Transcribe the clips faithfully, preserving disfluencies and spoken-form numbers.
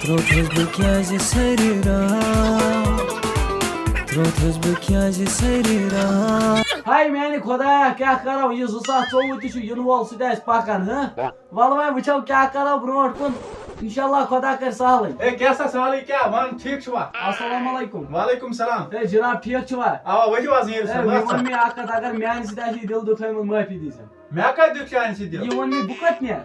تروتھس بہٕ کیازِ سرِ راتھ؟ تروتھس بہٕ کیازِ سرِ راتھ؟ ہاے میانہِ خۄدایا، کیٛاہ کرو؟ یہِ زٕ ساس ژوٚوُہ تہِ چھُ یِنہٕ وول، سُہ تہِ آسہِ پکان، ہہ؟ وَلہٕ وۄنۍ وٕچھو کیٛاہ کرو برونٛٹھ کُن۔ انشاءاللہ خۄدا کرِ سہلٕے۔ ہے، کیٛاہ سا سہلٕے کیٛاہ؟ وَن، ٹھیٖک چھُوا؟ السلام علیکم۔ وعلیکم سلام۔ ہے جناب، ٹھیٖک چھُوا؟ اوا، ؤتھِو حظ، نیٖرِو ہے، سا، مےٚ وَن وَن سا۔ مےٚ اکھ کَتھ، اگر میانہِ سۭتۍ آسہِ یہِ دِل دُکھٲومٕژ، معٲفی دیٖزٮ۪م۔ مےٚ کَتہِ دیُت چانہِ سۭتۍ دِل؟ یہِ ووٚن مےٚ، بہٕ کوٚت نیرٕ؟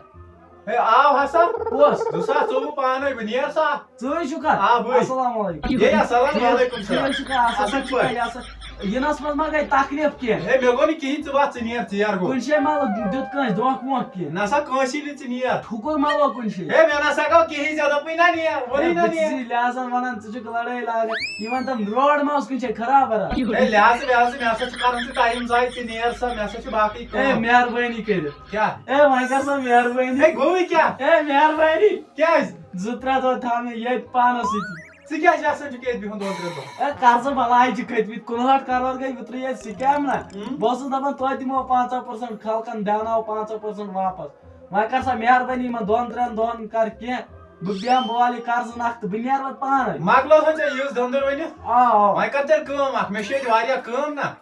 ہے، آو ہسا۔ کُس؟ زٕ ساس ژوٚوُہ پانے، بہٕ نیر سا۔ ژٕے چھُکھا؟ آ، بٕے۔ السلام علیکم۔ ہے، السلام ٹھیٖک، علیکم ٹھیٖک سلام۔ چھُکھا؟ اَصٕل اَصٕل چھُکھا؟ پٲٹھۍ۔ یہِ ہسا، یِنَس منٛز ما گٔے تکلیف کینٛہہ؟ ہے، مےٚ گوٚو نہٕ کِہیٖنۍ، ژٕ وَتھ، ژٕ نیر، ژٕ یَر گوٚو۔ کُنہِ جایہِ ما دیُت کٲنٛسہِ دھونٛکہٕ وونٛکہٕ کینٛہہ؟ نہ سا، کٲنٛسی نہٕ، ژٕ نیر۔ ٹھُکُر ما لوٚگ کُنہِ جایہِ؟ ہے، مےٚ نہ سا گوٚو کِہیٖنۍ، ژےٚ دوٚپُے نہ نیر، ووٚنُے ہے، نہ بہٕ چھُس نیر۔ یی لحاظن وَنان، ژٕ چھُکھ لڑٲے لاگان۔ یہِ وَن تَم روڈ ما اوس کُنہِ جایہِ خراب وراب؟ ہے، لحاظ وحاظ، مےٚ ہسا چھُ کَرُن ژٕ ٹایم ضایع، ژٕ نیر سا، مےٚ ہسا چھِ باقٕے ہے، کٲم۔ مہربٲنی کٔرِتھ۔ کیٛاہ؟ ہے، وۄنۍ کر سا مہربٲنی۔ ہے، گوٚوُے کیٛاہ؟ ہے، مہربٲنی۔ کیٛازِ؟ زٕ ترٛےٚ دۄہ تھاو مےٚ ییٚتہِ پانس سۭتی۔ ژٕ کیٛازِ یژھان چھُکھ ییٚتہِ بِہُن دۄن ترٛٮ۪ن دۄہن؟ ہے، قرضہٕ بلاے چھِ کھٔتۍ مٕتۍ، کُنہٲٹھ کرور گٔے وٕترٕے ییٚتہِ، سکیم نا۔ ہُم۔ بہٕ اوسُس دپان توتہِ دِمو پنٛژاہ پٔرسنٹ، خلقن دیاوناوو پنٛژاہ پٔرسنٹ واپس۔ وۄنۍ کر سا مہربٲنی، یِمن دۄن ترٛٮ۪ن دۄہن کر کینٛہہ، بہٕ بیٚہمہٕ، بہٕ والہٕ یہِ قرضہٕ نکھٕ تہٕ بہٕ نیرٕ وۄنۍ پانے۔ مۄکلٲو سا ژےٚ یِژھ دٔنٛدٕر ؤنِتھ؟ آ، آ۔ وۄنۍ کر تیٚلہِ کٲم اکھ، مےٚ چھِ ییٚتہِ واریاہ کٲم نا۔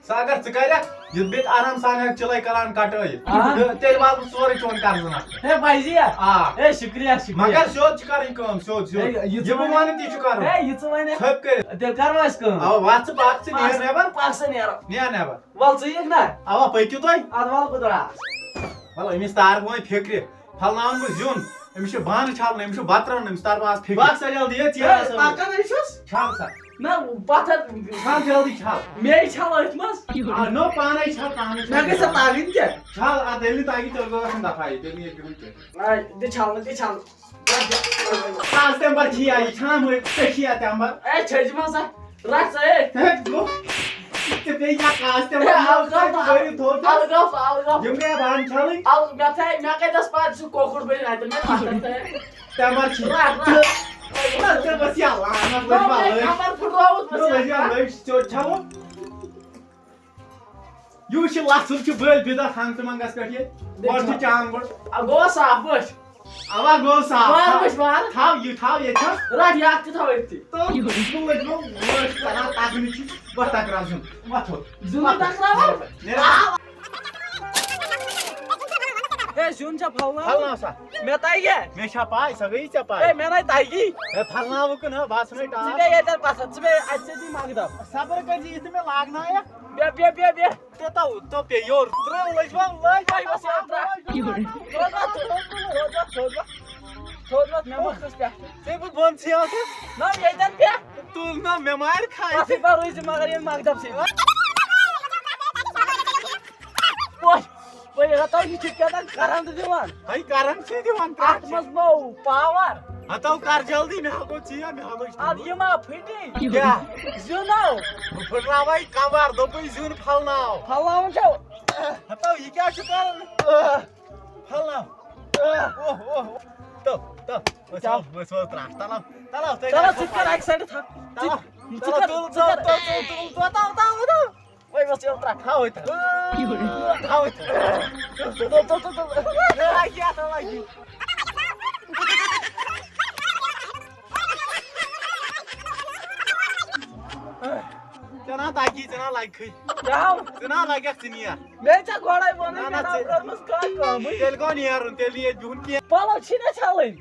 سُہ اگر ژٕ کرکھ، یُتھ بہٕ ییٚتہِ آرام سان ہٮ۪کہٕ چِلَے کلان کٹٲیِتھ۔ آ۔ تہٕ تیٚلہِ والہٕ بہٕ سورُے چون قرضہٕ نکھٕ۔ ہے، پزی یا؟ آ۔ ہے، شُکریہ، شُکریہ۔ مگر سیوٚد چھِ کرٕنۍ کٲم، سیوٚد، سیوٚد۔ ہے، یہِ ژٕ یہِ بہٕ وَنکھ۔ وَنہٕ تی چھُ کرُن۔ ہے، یہِ ژٕ وَنکھ۔ ژھٔپ کٔرِتھ۔ تیٚلہِ کرو أسۍ کٲم۔ اَوا، وَتھ ژٕ پَکھ، ژٕ نیر پَکھ، نٮ۪بر۔ پَکھ ژٕ نیر۔ نیر نٮ۪بر۔ وَل ژٕ یِکھ نا؟ اَوا، پٔکِو تُہۍ۔ اَدٕ وَل بہٕ درٛاس۔ وَل أمِس تارٕ بہٕ وۄنۍ فِکرِ۔ پھلناوَن بہٕ زیُن، أمِس چھُ بانہٕ چھَلُن، أمِس چھُ بَتہٕ رَنُن، أمِس تارٕ بہٕ آز فِکرِ۔ پَکھ سا جلدی، ہے، ژیر ہے، ہسا گوٚو۔ پَکان ہے چھُس۔ چھَل سا۔ نہ، پَتھر۔ چھَل جلدی، چھَل۔ مے چھَل أتھۍ منٛز۔ آ، نو، پانے چھَل، پانے چھَل۔ مےٚ گژھِ سا تَگٕنۍ تہِ۔ چھَل، آ، تیٚلہِ نہٕ تَگہِ، تیٚلہِ گوٚو گژھُن دفعہ یہِ، تیٚلہِ نہٕ ییٚتہِ بِہُن کینٛہہ۔ آ، دِ چھَل، دِ چھَل۔ آز تَمہِ پَتہٕ چھِ یا یہِ چھَلان مٔلۍ، ژےٚ چھِ یا تَمہِ پَتہٕ۔ اے، چھٔجہِ ما سا؟ رَٹھ ژٕ، اے۔ ہے، گوٚو۔ ژےٚ پیٚیہِ یا کاز تَمہِ ہے، پَتہٕ، الگٲو ژٕ سا، گٔیِو تھوٚد۔ الگٲو سا، الگٲو۔ یِم گٔے بانہٕ چھَلٕنۍ۔ ال-، مےٚ تھٲے، مےٚ کَتہِ ٲس پَتہ سُہ کۄکُر بَنہِ اَتہِ، مےٚ پَتہ تھٲے۔ تَمہِ پَتہٕ چھِ۔ رَٹھ، رَٹھ۔ ژٕ، ژٕ بَس یا لعنت، نہ، لٔج ما مےٚ لٔج۔ خبر پھٕٹرووُس نہ، بہٕ لٔج یا ژےٚ۔ لٔج، ژےٚ چھَلُن۔ یوٗت چھِ لژھُل چھِ بٔلۍ بدعت ہنٛگتہٕ منٛگس پٮ۪ٹھ ییٚتہِ۔ بیٚیہِ گۄڈٕ چھِ چھا؟ چانٛگُڑ۔ آ، گوٚو صاف پٲٹھۍ۔ اوا گوٚو صاف۔ وار وٕچھ وار۔ تھاو یہِ، تھاو ییٚتہِ تھاو۔ رَٹھ یہِ اَکھ تہِ تھاو أتھی۔ تہٕ بہٕ لٔجمو وٲنٛس کران تَگنہٕ چھِ۔ وۄتھ تَکراو زیُن۔ وۄتھ ہُہ۔ زیُن وۄتھ۔ تَکراوان؟ نیران۔ ہے، زیُن چھا پھلناوُن؟ پھلناو سا۔ مےٚ تَگہِ۔ مےٚ چھا پَے، سۄ گٔیی ژےٚ پَے۔ ہے، مےٚ نَے تَگی۔ ہے، پھلناوُکھ نہٕ، بہٕ آسہٕ نَے ٹاس۔ ژٕ بیٚہہ ییٚتٮ۪ن پَتھَر، ژٕ بیٚہہ اَتہِ سۭتی مَگدَم۔ صبر کٔرۍ زِ، یُتھ نہٕ مےٚ لاگنایَکھ۔ بیٚہہ، بیٚہہ، بیٚہہ، بیٚہہ۔ تہٕ تو، تو پے یور ترٛٲو لٔج وۄنۍ لٔج۔ وۄنۍ وۄتھ یور ترٛٹھ۔ تھوٚد وۄتھ، تھوٚد وۄتھ، تھوٚد وۄتھ، تھوٚد وۄتھ، مےٚ مہ کھٔژ پٮ۪ٹھ۔ ژےٚ بہٕ بۄن ژھٕنۍ آسہٕ۔ نہ، ییٚتٮ۪ن پٮ۪ٹھ۔ تُل نہ، مےٚ مارِ کھایہِ۔ اَتھٕے پَرُے ژٕ مگر ییٚمہِ مقدم سۭتۍ۔ وۄتھ، وۄنۍ ییٚلہِ تۄہہِ یہِ چھِ کیٛاہ تام کران تہٕ دِوان۔ ہے، کران چھِ دِوان، اَتھ منٛز ما پاور؟ ہتو کر جلدی، مےٚ ہا گوٚو ژیر، مےٚ ہا لٔج اَدٕ یہِ ما پھٕٹی؟ کیٛاہ؟ زیُن ہو۔ بہٕ پھٕٹراوَے کمر، دوٚپُے زیُن پھلناو۔ پھلناوُن چھو؟ ہتو، یہِ کیٛاہ چھُ کران؟ پھلناو۔ اوہ، اوہ، اوہ۔ تو، تو، أسۍ کیٛاہ؟ وَسو، أسۍ وَسو ترٛٹھ۔ تَلو، تَلو، تُہۍ چلو، کیٛاہ ژٕ تہِ کر اَکہِ سایڈٕ تھَکھ۔ تَلو، ژٕ، تَلو، ژٕ کر، تُل، ژٕ تُل، کر۔ تُل، تُل، تُل، تُل، تھاو، تھاو، تھاو۔ وۄنۍ وَس یَلہٕ ترٛٹھ۔ تھاو، تھاو۔ تھاو۔ تُل، تُل، تُل، تُل، تُل۔ کیٛاہ تھاو لَگہِ؟ ژےٚ نا تَگی، ژےٚ نا لَگہِ۔ کیٛاہ؟ ژٕ نا لَگَکھ، ژٕ نیر۔ مےٚ ژےٚ گۄڈَے ووٚنُے، نہ، نہ، مےٚ نا ژٕ کٔرمٕژ کانٛہہ کٲمٕے۔ تیٚلہِ گوٚو نیرُن، تیٚلہِ نہٕ ییٚتہِ بِہُن کینٛہہ۔ پَلو چھی نا چھَلٕنۍ؟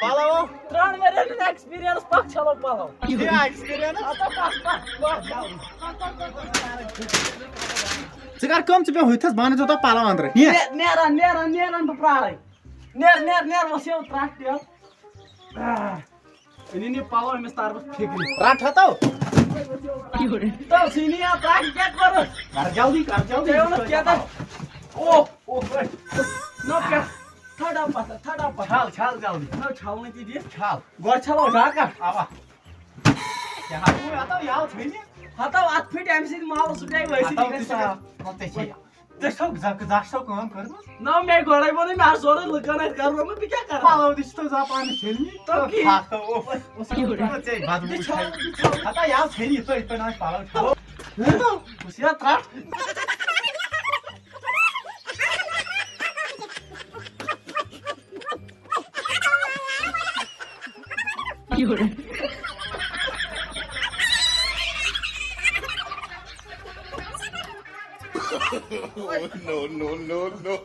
پَلو؟ ترٛٮ۪ن ؤرِین ہُنٛد ایکسپیرینس، پَکھ چھَلو پَلو۔ یہِ ایکسپیرینس؟ اَدٕ پَکھ، پَکھ، پَکھ چھَلو۔ ژٕ کر کٲم، ژٕ بیٚہہ ہُتھَس، بہٕ اَنہٕ ژےٚ توٚتام پَلو اَنٛدرٕ۔ نیر۔ نیر، نیران، نیران، نیران بہٕ پرٛارَے۔ نیر، نیر، نیر، وَس یَو ترٛٹھ یَو۔ آہ۔ أنِن یہِ پَلو، أمِس تارٕ بہٕ فِکرِ۔ رَٹھ ہَتو۔ تو ژھٕنی یا ترٛٹھ کیٛاہ کوٚرُتھ؟ کر جلدی، کر جلدی۔ ژےٚ ووٚنُتھ کیٛاہ تام؟ اوہ، اوہ، اوہ۔ نہ، پٮ۪ٹھ۔ تھَڑا پَتھر، تھَڑا پَتھر۔ چھَل، چھَل جلدی۔ نہ، چھَلنہٕ تہِ دِ۔ چھَل۔ گۄڈٕ چھَلو ڈاکَر۔ اَوا۔ کیٛاہ ہا؟ اوے، ہَتو، یَوٕ ژھٕنہِ۔ ہَتو، اَتھ پھٕٹہِ اَمہِ سۭتۍ مَل، سُہ پیٚیہِ ؤسِتھ، ہَتو یہِ گژھِ تہِ صاف۔ صاف۔ وۄنۍ ژےٚ چھے۔ ژےٚ چھو زَکہٕ، زَکھ چھو کٲم کٔرمٕژ؟ نہ، مےٚ گۄڈَے ووٚنُے، مےٚ آسہٕ ضوٚرَتھ لُکَن اَتھِ کَرُن، بہٕ کیٛاہ کَرٕ؟ پَلو تہِ چھِ تَو زَپان چھٔلمٕتۍ۔ تو کی؟ تھَکھ تو، اوف۔ اوس یہِ نہ ژے بدبوٗ تہِ چھَل، چھے۔ تہِ چھَل۔ ہتا یَو ژھیٚنہِ یِتھ پٲٹھۍ، یِتھ پٲٹھۍ آسہِ پَلو چھَلو۔ ہُہ؟ کُس یا ترٛٹھ؟ ژٕ 有人。 Oh, no, no, no, no.